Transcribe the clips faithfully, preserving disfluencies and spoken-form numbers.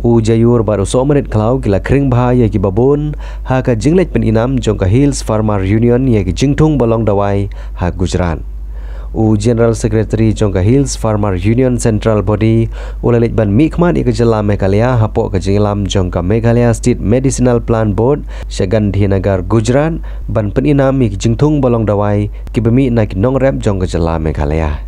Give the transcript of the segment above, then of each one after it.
U Jayur bad u Sohmarit Khlaw ki la khring bha ïa ki babun ha ka jingleit pynïnam jong ka Hills Farmer Union ïa ki jingthung ba long dawai ha Gujarat. U General Secretary jong ka Hills Farmer Union Central Body u la leit ban mihkhmat ïa ka jylla Meghalaya hapoh ka jingïalam jong ka Meghalaya State Medicinal Plant Board sha Gandhinagar, Gujarat, ban pynïnam ïa ki jingthung ba long dawai kiba mih na ki nongrep jong ka jylla Meghalaya.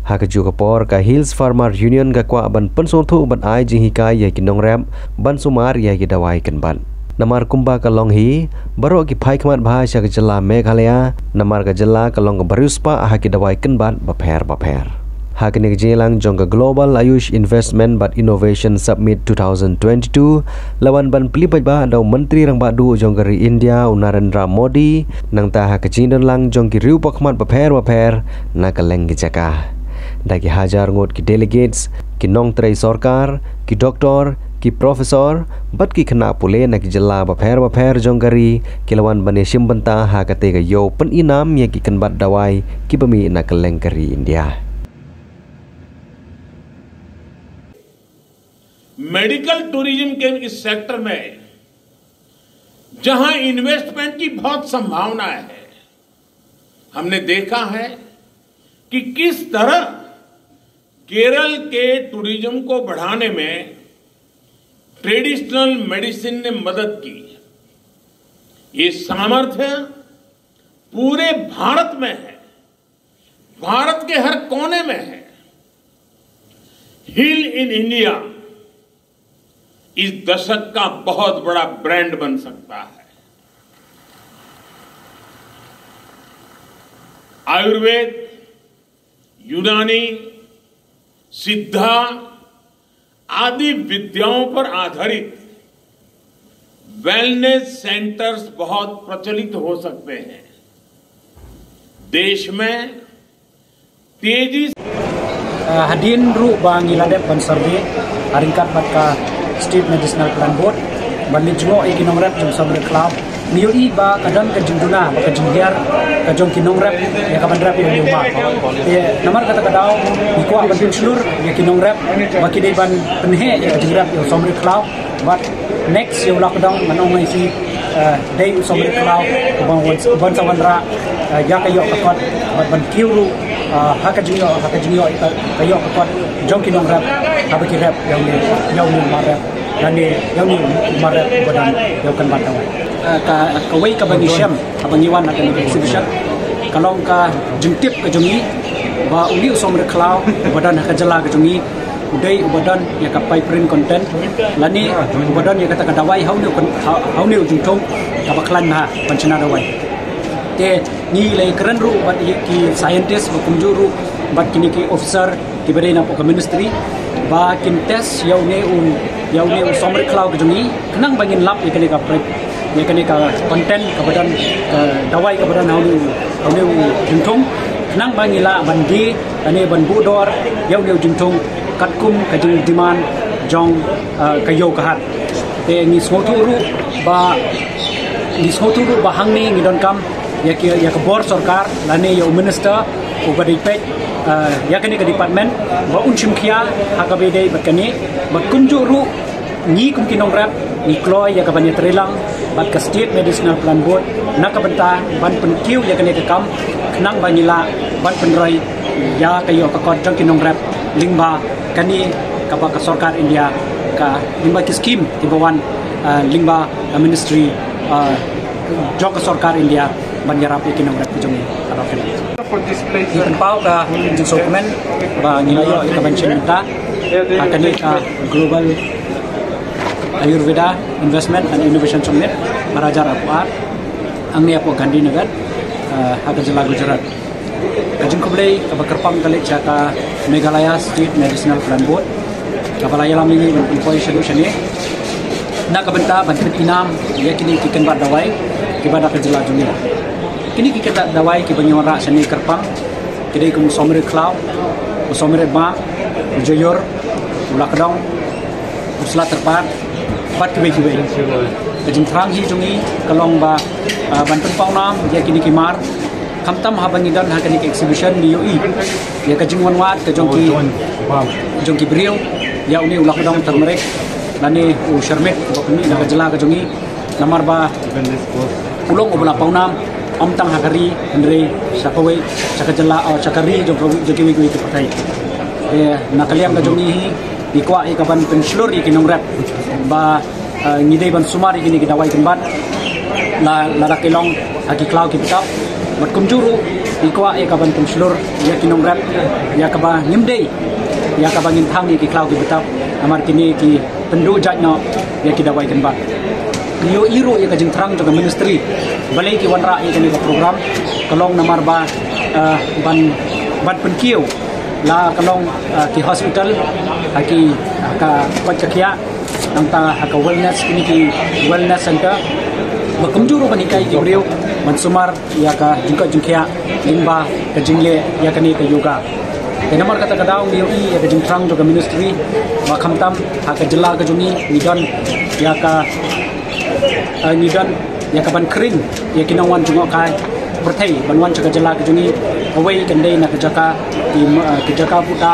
Ha kajuh ka por, ka Hills Farmer Union ka kwah ban pynsngewthuh ban ai jinghikai ïa ki nongrep ban sumar ïa ki dawai kynbat. Namar kumba ka long hi, baroh ki phai khmat bha sha ka jylla Meghalaya, namar ka jylla ka long kaba riewspah ha ki dawai kynbat bapher bapher. Ha kane ka jingïalang jong ka Global Ayush Investment bad Innovation Summit two thousand twenty-two, la wan ban plie paidbah da u Myntri Rangbah Duh jong ka ri India, u Narendra Modi, nangta ha ka jingdonlang jong ki riew pakhmat bapher bapher na kylleng ki jaka. Da ki hajar ngut ki delegates, ki nongtrei sorkar, ki doktor, ki professor, bad ki khynnah pule na ki jylla bapher bapher jong ka ri, ki la wan ban ïashim bynta ha kata ka ïew pynïnam ïa ki kynbat dawai kiba mih na kylleng ka ri India. मेडिकल टूरिज्म के इस सेक्टर में जहां इन्वेस्टमेंट की बहुत संभावना है, हमने देखा है कि किस तरह केरल के टूरिज्म को बढ़ाने में ट्रेडिशनल मेडिसिन ने मदद की। ये सामर्थ्य पूरे भारत में है, भारत के हर कोने में है। हील इन इंडिया इस दशक का बहुत बड़ा ब्रांड बन सकता है। आयुर्वेद, यूनानी, सिद्धा आदि विद्याओं पर आधारित वेलनेस सेंटर्स बहुत प्रचलित हो सकते हैं। देश में तेजी से Uh, hadien ruh ba ngi la dep ban survey, ha ryngkat bad ka State Medicinal Plant Board, ban leit jngoh ïa ki nongrep jong Sohmarit Khlaw, ngi ïohi ba ka don ka jingduna bad ka jinghiar ka jong ki nongrep ïa ka ban rep ïa u mar. Te namar kata ka daw ngi kwah ban pynshlur ïa ki nongrep ba ki dei ban pynheh ïa ka jingrep ïa u Sohmarit Khlaw. Bad next ïa u Lakdong ngan ong ïa ki, eh, dei u Sohmarit Khlaw uba wan, uban sa wanrah, eh, ïa ka ïoh ka kot bad ban kiew ruh, eh, ha ka jingïoh, ha ka jingïoh ka, ka ïoh ka kot jong ki nongrep haba ki rep ïa une, ïa une u mar rep lane ïa une u mar rep uba don ïa u kynbat dawai. Eh, ka, kawei kaba ngi shem haba ngi wan ha kane ka exhibition ka long ka jingtip ka jong ngi ba une u Sohmarit Khlaw uba don ha ka jylla ka jong ngi u dei uba don ïa ka piperine content lane uba don ïa kata ka dawai ha une u kon-, ha, ha une u jingthung kaba khlaiñ bha ban shna dawai. Te ngi la ïakren ruh bad ïa ki scientist ba kumjuh ruh bad kine ki officer kiba dei na pdeng ka ministry ba kin test ïa une u, ïa une u Sohmarit Khlaw ka jong ngi khnang ba ngin lap ïa kane ka prep, ïa kane ka content kaba don, eh, dawai kaba don ha une u, ha une u jingthung khnang ba ngi lah ban die lane ban buh dor ïa une u jingthung katkum ka jingdemand jong, eh, ka ïew ka hat. Te ngi sngewthuh ruh ba, ngi sngewthuh ruh ba hangne ngi donkam ïa ki, ïa ka bor sorkar lane ïa u minister uba dei peit, eh, ïa kane ka department ba un shim khia ha kaba ïadei bad kane, bad kumjuh ruh ngi kum ki nongrep ngi kloi ïa ka ban ïatreilang bad ka State Medicinal Plant Board na ka bynta ban pynkiew ïa kane ka kam khnang ba ngi lah ban pynroi ïa ka ïoh ka kot jong ki nongrep lyngba kane kaba ka sorkar India ka, lyngba ki scheme kiba wan, ah, lyngba ka ministry, ah, jong ka sorkar India ban ïarap ïa ki nongrep ki jong ngi. Ngi pynpaw ka jingsngewkmen ba ngi la ïoh ïa ka ban shim bynta ha kane ka Global Ayurveda Investment and Innovation Summit ar hajar arphew ar hangne hapoh Gandhinagar, eh, ha ka jylla Gujarat. Ka jingkhublei kaba kyrpang ka leit sha ka Meghalaya State Medicinal Plant Board kaba la ïalam ïa ngi ban pynpoi shaduh shane na ka bynta ban pynïnam ïa kine ki kynbat dawai kiba na ka jylla jong ngi. Kine ki kynbat dawai kiba ngi wanrah shane kyrpang ki dei kum u Sohmarit Khlaw, u Sohmarit Bam, u Jayur, u Lakdong, u Sla Tyrpad bad kiwei kiwei. Ka jingthrang hi jong ngi ka long ba, ah, ban pynpaw nam ïa kine ki mar. Khamtam haba ngi don ha kane ka exhibition ngi ïohi ïa ka jingwanwad ka jong ki, jong ki briew ïa une u Lakdong turmeric. Lane u Sharmit ba pynmih na ka jylla ka jong ngi, namar ba u long uba la pawnam, ym tang ha ka ri hynrei sha kawei, sha ka jylla, oh, sha ka ri jong ka, jong kiwei kiwei ki pyrthei. Eh, na ka liang ka jong ngi hi, ngi kwah ïa ka ban pynshlur ïa ki nongrep ba, eh, ngi dei ban sumar ïa kine ki dawai kynbat la, lada ki long ha ki khlaw ki btap. Bad kumjuh ruh ngi kwah ïa ka ban pynshlur ïa ki nongrep ïa kaba ngim dei, ïa kaba ngin thang ïa ki khlaw ki btap, namar kine ki pynduh jait noh ïa ki dawai kynbat. Ngi ïohi ruh ïa ka jingthrang jong ka ministry balei ki wanrah ïa kane ka program, ka long namar ba, eh, ban, ban pynkiew la ka long, eh, ki hospital, ha ki, ha ka koit ka khiah, nangta ha ka wellness, kine ki wellness center, ba kumjuh ruh ban hikai ki briew ban sumar ïa ka jingkoit jingkhiah lyngba ka jingleh ïa kane ka yoga. Te namar kata ka daw ngi ïohi ïa ka jingthrang jong ka ministry ba khamtam ha ka jylla ka jong ngi ngi don ïa ka, eh, ngi don ïa ka ban khring ïa ki nongwan jngohkai pyrthei ban wan sha ka jylla ka jong ngi. Kawei kan dei na ka jaka ki, eh, ki jaka buta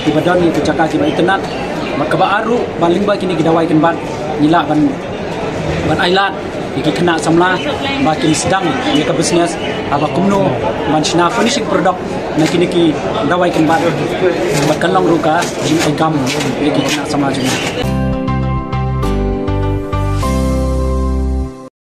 kiba don ïa ki jaka kiba itynnad. Bad kaba ar ruh ba lyngba kine ki dawai kynbat ngi lah ban, ban ailad ïa ki khynnah samla ba kin sdang ïa ka business, haba kumno ban shna finishing product na kine ki dawai kynbat. Bad kan long ruh ka jingaitam ïa ki khynnah samla jong ngi.